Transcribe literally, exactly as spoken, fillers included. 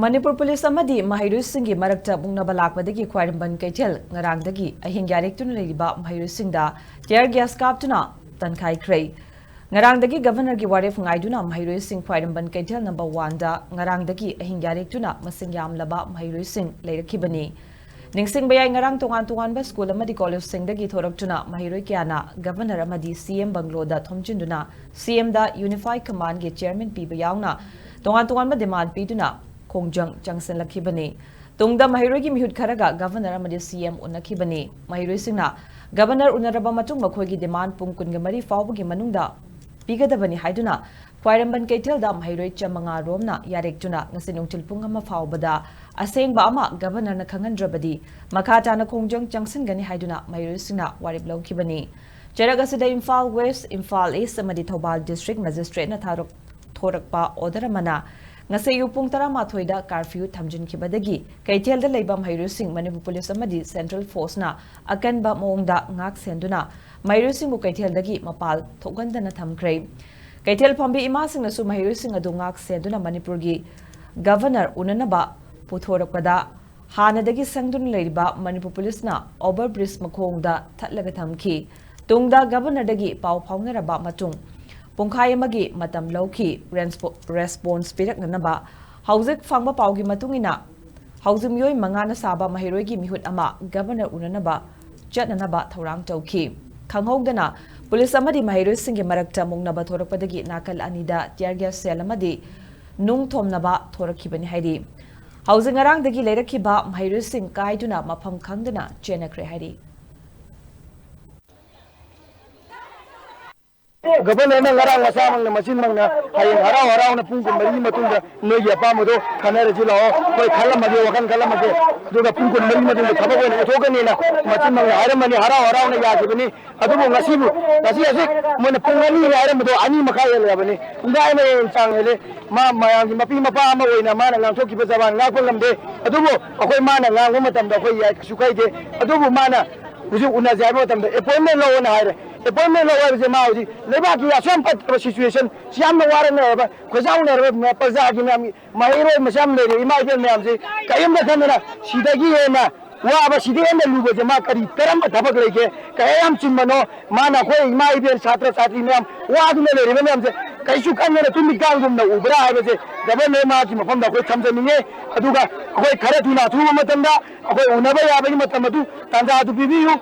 Manipur police ꯑꯃꯗꯤ ꯃꯍꯩꯔꯣꯏꯁꯤꯡꯒꯤ ꯃꯔꯛꯇ ꯃꯨꯛꯅꯕ ꯂꯥꯛꯄꯗꯒꯤ ꯈ꯭ꯋꯥꯏꯔꯝꯕꯟ ꯀꯩꯊꯦꯜ ꯉꯔꯥꯡꯗꯒꯤ ꯑꯍꯤꯡ ꯌꯥꯔꯦꯛꯇꯨꯅ ꯂꯩꯔꯤꯕ ꯃꯍꯩꯔꯣꯏꯁꯤꯡꯗ tear gas ꯀꯥꯞꯇꯨꯅ ꯇꯟꯈꯥꯏꯈ꯭ꯔꯦ꯫ ꯉꯔꯥꯡꯗꯒꯤ ꯒꯕꯔꯅꯔꯒꯤ ꯋꯥꯔꯦꯞ ꯉꯥꯏꯗꯨꯅ ꯃꯍꯩꯔꯣꯏꯁꯤꯡ ꯈ꯭ꯋꯥꯏꯔꯝꯕꯟ ꯀꯩꯊꯦꯜ number one ꯗ ꯉꯔꯥꯡꯗꯒꯤ ꯑꯍꯤꯡ ꯌꯥꯔꯦꯛꯇꯨꯅ ꯃꯁꯤꯡ ꯌꯥꯝꯂꯕ ꯃꯍꯩꯔꯣꯏꯁꯤꯡ ꯂꯩꯔꯛꯈꯤꯕꯅꯤ꯫ ꯅꯤꯡꯁꯤꯡꯕ ꯌꯥꯏ, ꯉꯔꯥꯡ ꯇꯣꯉꯥꯟ ꯇꯣꯉꯥꯟꯕ ꯁ꯭ꯀꯨꯜ ꯑꯃꯗꯤ ꯀꯣꯂꯦꯖꯁꯤꯡꯗꯒꯤ ꯊꯣꯔꯛꯇꯨꯅ ꯃꯍꯩꯔꯣꯏ ꯀꯌꯥꯅ ꯒꯕꯔꯅꯔ ꯑꯃꯗꯤ C M ꯕꯪꯒ꯭ꯂꯣꯗ ꯊꯣꯝꯖꯤꯟꯗꯨꯅ C M ꯗ unified command ꯒꯤ chairman ꯄꯤꯕ ꯌꯥꯎꯅ ꯇꯣꯉꯥꯟ ꯇꯣꯉꯥꯟꯕ demand ꯄꯤꯗꯨꯅ ꯈꯣꯡꯖꯪ ꯆꯪꯁꯤꯜꯂꯛꯈꯤꯕꯅꯤ꯫ ꯇꯨꯡꯗ ꯃꯍꯩꯔꯣꯏꯒꯤ ꯃꯤꯍꯨꯠ ꯈꯔꯒ ꯒꯕꯔꯅꯔ ꯑꯃꯗꯤ C M ꯎꯅꯈꯤꯕꯅꯤ꯫ ꯃꯍꯩꯔꯣꯏꯁꯤꯡꯅ ꯒꯕꯔꯅꯔ ꯎꯅꯔꯕ ꯃꯇꯨꯡ ꯃꯈꯣꯏꯒꯤ demand ꯄꯨꯡ ꯀꯨꯟꯒ ꯃꯔꯤ ꯐꯥꯎꯕꯒꯤ ꯃꯅꯨꯡꯗ ꯄꯤꯒꯗꯕꯅꯤ ꯍꯥꯏꯗꯨꯅ ꯈ꯭ꯋꯥꯏꯔꯝꯕꯟ ꯀꯩꯊꯦꯜꯗ ꯃꯍꯩꯔꯣꯏ ꯆꯥꯃꯉꯥ ꯔꯣꯝꯅ ꯌꯥꯔꯦꯛꯇꯨꯅ ꯉꯁꯤ ꯅꯨꯡꯊꯤꯜ ꯄꯨꯡ ꯑꯃ ꯐꯥꯎꯕꯗ ꯑꯁꯦꯡꯕ ꯑꯃ ꯒꯕꯔꯅꯔꯅ ꯈꯪꯍꯟꯗ꯭ꯔꯕꯗꯤ ꯃꯈꯥ ꯇꯥꯅ ꯈꯣꯡꯖꯪ ꯆꯪꯁꯤꯟꯒꯅꯤ ꯍꯥꯏꯗꯨꯅ ꯃꯍꯩꯔꯣꯏꯁꯤꯡꯅ ꯋꯥꯔꯦꯞ ꯂꯧꯈꯤꯕꯅꯤ꯫ ꯆꯩꯔꯛ ꯑꯁꯤꯗ ꯏꯝꯐꯥꯜ West, ꯏꯝꯐꯥꯜ East ꯑꯃꯗꯤ ꯊꯧꯕꯥꯜ district magistrate ꯅ ꯊꯥꯔꯛ-, ꯊꯣꯔꯛꯄ order ꯑꯃꯅ ꯉꯁꯤ ꯑꯌꯨꯛ ꯄꯨꯡ ꯇꯔꯥꯃꯥꯊꯣꯏꯗ curfew ꯊꯝꯖꯤꯟꯈꯤꯕꯗꯒꯤ ꯀꯩꯊꯦꯜꯗ ꯂꯩꯕ ꯃꯍꯩꯔꯣꯏꯁꯤꯡ ꯃꯅꯤꯄꯨꯔ ꯄꯨꯂꯤꯁ ꯑꯃꯗꯤ central force ꯅ ꯑꯀꯟꯕ ꯃꯑꯣꯡꯗ ꯉꯥꯛ ꯁꯦꯟꯗꯨꯅ ꯃꯍꯩꯔꯣꯏꯁꯤꯡꯕꯨ ꯀꯩꯊꯦꯜꯗꯒꯤ ꯃꯄꯥꯜ ꯊꯣꯛꯍꯟꯗꯅ ꯊꯝꯈ꯭ꯔꯦ꯫ ꯀꯩꯊꯦꯜ ꯐꯝꯕꯤ ꯏꯃꯥꯁꯤꯡꯅꯁꯨ ꯃꯍꯩꯔꯣꯏꯁꯤꯡ ꯑꯗꯨ ꯉꯥꯛ ꯁꯦꯟꯗꯨꯅ ꯃꯅꯤꯄꯨꯔꯒꯤ ꯒꯕꯔꯅꯔ ꯎꯅꯅꯕ ꯄꯨꯊꯣꯔꯛꯄꯗ ꯍꯥꯟꯅꯗꯒꯤ ꯁꯪꯗꯨꯅ ꯂꯩꯔꯤꯕ ꯃꯅꯤꯄꯨꯔ ꯄꯨꯂꯤꯁꯅ over bridge ꯃꯈꯣꯡꯗ ꯊꯠꯂꯒ ꯊꯝꯈꯤ꯫ ꯇꯨꯡꯗ ꯒꯕꯔꯅꯔꯗꯒꯤ ꯄꯥꯎ ꯐꯥꯎꯅꯔꯕ ꯃꯇꯨꯡ ꯄꯨꯡꯈꯥꯏ ꯑꯃꯒꯤ ꯃꯇꯝ ꯂꯧꯈꯤ꯫ ꯔꯦꯟꯁꯄꯣ-, response ꯄꯤꯔꯛꯅꯅꯕ ꯍꯧꯖꯤꯛ ꯐꯪꯕ ꯄꯥꯎꯒꯤ ꯃꯇꯨꯡ ꯏꯟꯅ ꯍꯧꯖꯤꯛ ꯃꯤꯑꯣꯏ ꯃꯉꯥꯅ ꯁꯥꯕ ꯃꯍꯩꯔꯣꯏꯒꯤ ꯃꯤꯍꯨꯠ ꯑꯃ ꯒꯕꯔꯅꯔ ꯎꯅꯅꯕ ꯆꯠꯅꯅꯕ ꯊꯧꯔꯥꯡ ꯇꯧꯈꯤ꯫ ꯈꯪꯍꯧꯗꯅ ꯄꯨꯂꯤꯁ ꯑꯃꯗꯤ ꯃꯍꯩꯔꯣꯏꯁꯤꯡꯒꯤ ꯃꯔꯛꯇ ꯃꯨꯛꯅꯕ ꯊꯣꯔꯛꯄꯗꯒꯤ ꯅꯥꯀꯜ ꯑꯅꯤꯗ tear gas shell ꯑꯃꯗꯤ ꯅꯨꯡ ꯊꯣꯝꯅꯕ ꯊꯣꯔꯛꯈꯤꯕꯅꯤ ꯍꯥꯏꯔꯤ꯫ ꯍꯧꯖꯤꯛ ꯉꯔꯥꯡꯗꯒꯤ ꯂꯩꯔꯛꯈꯤꯕ ꯃꯍꯩꯔꯣꯏꯁꯤꯡ ꯀꯥꯏꯗꯨꯅ ꯃꯐꯝ ꯈꯪꯗꯅ ꯆꯦꯟꯅꯈ꯭ꯔꯦ ꯍꯥꯏꯔꯤ꯫ ꯒꯕꯔꯅꯔꯅ ꯉꯔꯥꯡ ꯃꯁꯥꯃꯛꯅ, ꯃꯆꯤꯟꯃꯛꯅ ꯍꯌꯦꯡ ꯍꯔꯥꯎ ꯍꯔꯥꯎꯅ ꯄꯨꯡ ꯀꯨꯟꯃꯔꯤꯒꯤ ꯃꯇꯨꯡꯗ ꯅꯣꯏꯒꯤ ꯑꯄꯥꯝꯕꯗꯣ ꯈꯟꯅꯔꯁꯤ ꯂꯥꯛꯑꯣ, ꯑꯩꯈꯣꯏ ꯈꯜꯂꯝꯃꯒꯦ, ꯋꯥꯈꯜ ꯈꯜꯂꯝꯃꯒꯦ, ꯑꯗꯨꯒ ꯄꯨꯡ ꯀꯨꯟꯃꯔꯤ ꯃꯇꯨꯡꯗ ꯊꯕꯛ ꯑꯣꯏꯅ ꯎꯠꯊꯣꯛꯀꯅꯤꯅ ꯃꯆꯤꯟꯃꯛꯅ ꯍꯥꯏꯔꯝꯃꯅꯤ, ꯍꯔꯥꯎ ꯍꯔꯥꯎꯅ ꯌꯥꯈꯤꯕꯅꯤ꯫ ꯑꯗꯨꯕꯨ ꯉꯁꯤꯕꯨ, ꯉꯁꯤ ꯍꯧꯖꯤꯛ ꯃꯣꯏꯅ ꯄꯨꯡ ꯑꯅꯤꯅꯤ ꯍꯥꯏꯔꯝꯕꯗꯣ ꯑꯅꯤ ꯃꯈꯥꯏ ꯍꯦꯜꯂꯕꯅꯤ, ꯄꯨꯡꯈꯥꯏ ꯑꯃ ꯍꯦꯟꯅ ꯆꯥꯡ ꯍꯦꯜꯂꯦ꯫ ꯃꯥ ꯃꯌꯥꯝꯒꯤ ꯃꯄꯤ ꯃꯄꯥ ꯑꯃ ꯑꯣꯏꯅ ꯃꯥꯅ ꯉꯥꯡꯊꯣꯛꯈꯤꯕ ꯖꯕꯥꯟ ꯉꯥꯛꯄ ꯉꯝꯗꯦ꯫ ꯑꯗꯨꯕꯨ ꯑꯩꯈꯣꯏ ꯃꯥꯅ ꯉꯥꯡꯕ ꯃꯇꯝꯗ ꯑꯩꯈꯣꯏ ꯌꯥꯏ, ꯀꯩꯁꯨ ꯀꯥꯏꯗꯦ꯫ ꯑꯗꯨꯕꯨ ꯃꯥꯅ ꯍꯧꯖꯤꯛ ꯎꯅꯁꯦ ꯍꯥꯏꯕ ꯃꯇꯝꯗ appointment ꯂꯧꯑꯣꯅ ꯍꯥꯏꯔꯦ꯫ ꯑꯦꯄꯣꯏꯟꯃꯦꯟ ꯂꯧ ꯍꯥꯏꯕꯁꯦ ꯃꯥ ꯍꯧꯖꯤꯛ ꯂꯩꯕꯥꯛꯀꯤ ꯑꯁꯨꯛ ꯌꯥꯝ ꯐꯠꯇ꯭ꯔꯕ ꯁꯤꯆꯨꯋꯦꯁꯟ, ꯁꯤ ꯌꯥꯝꯅ ꯋꯥꯔꯛꯅꯔꯕ, ꯈꯣꯏꯖꯥꯎꯅꯔꯕ ꯃ-, ꯄ꯭ꯔꯖꯥꯒꯤ ꯃꯌꯥꯝꯒꯤ ꯃꯍꯩꯔꯣꯏ ꯃꯁꯤ ꯌꯥꯝ ꯂꯩꯔꯦ꯫ ꯏꯃꯥ ꯏꯕꯦꯟ ꯃꯌꯥꯝꯁꯦ ꯀꯔꯤꯝꯇ ꯈꯟꯗꯅ ꯁꯤꯗꯒꯤ ꯍꯦꯟꯅ ꯋꯥꯕ, ꯁꯤꯗꯒꯤ ꯍꯦꯟꯅ ꯂꯨꯕꯁꯦ ꯃꯥ ꯀꯔꯤ, ꯀꯔꯝꯕ ꯊꯕꯛ ꯂꯩꯒꯦ? ꯀꯌꯥ ꯌꯥꯝ ꯆꯤꯟꯕꯅꯣ? ꯃꯥꯅ ꯑꯩꯈꯣꯏ ꯏꯃꯥ ꯏꯕꯦꯟ ꯁꯥꯇ꯭ꯔ ꯁꯥꯇ꯭ꯔꯤ ꯃꯌꯥꯝ ꯋꯥꯗꯨꯅ ꯂꯩꯔꯤꯕ ꯃꯌꯥꯝꯁꯦ ꯀꯩꯁꯨ ꯈꯟꯗꯅ ꯇꯨꯃꯤꯠꯀꯥꯡꯒꯨꯝꯅ ꯎꯕ꯭ꯔꯥ ꯍꯥꯏꯕꯁꯦ ꯒꯚꯔꯅꯔ ꯃꯍꯥꯛꯀꯤ ꯃꯐꯝꯗ ꯑꯩꯈꯣꯏ ꯊꯝꯖꯅꯤꯡꯉꯦ꯫ ꯑꯗꯨꯒ ꯑꯩꯈꯣꯏ ꯈꯔ ꯊꯨꯅ ꯑꯊꯨꯕ ꯃꯇꯝꯗ ꯑꯩꯈꯣꯏ ꯎꯅꯕ ꯌꯥꯕꯒꯤ ꯃꯇꯝ ꯑꯗꯨ, ꯇꯥꯟꯖꯥ ꯑꯗꯨ ꯄꯤꯕꯤꯌꯨ꯫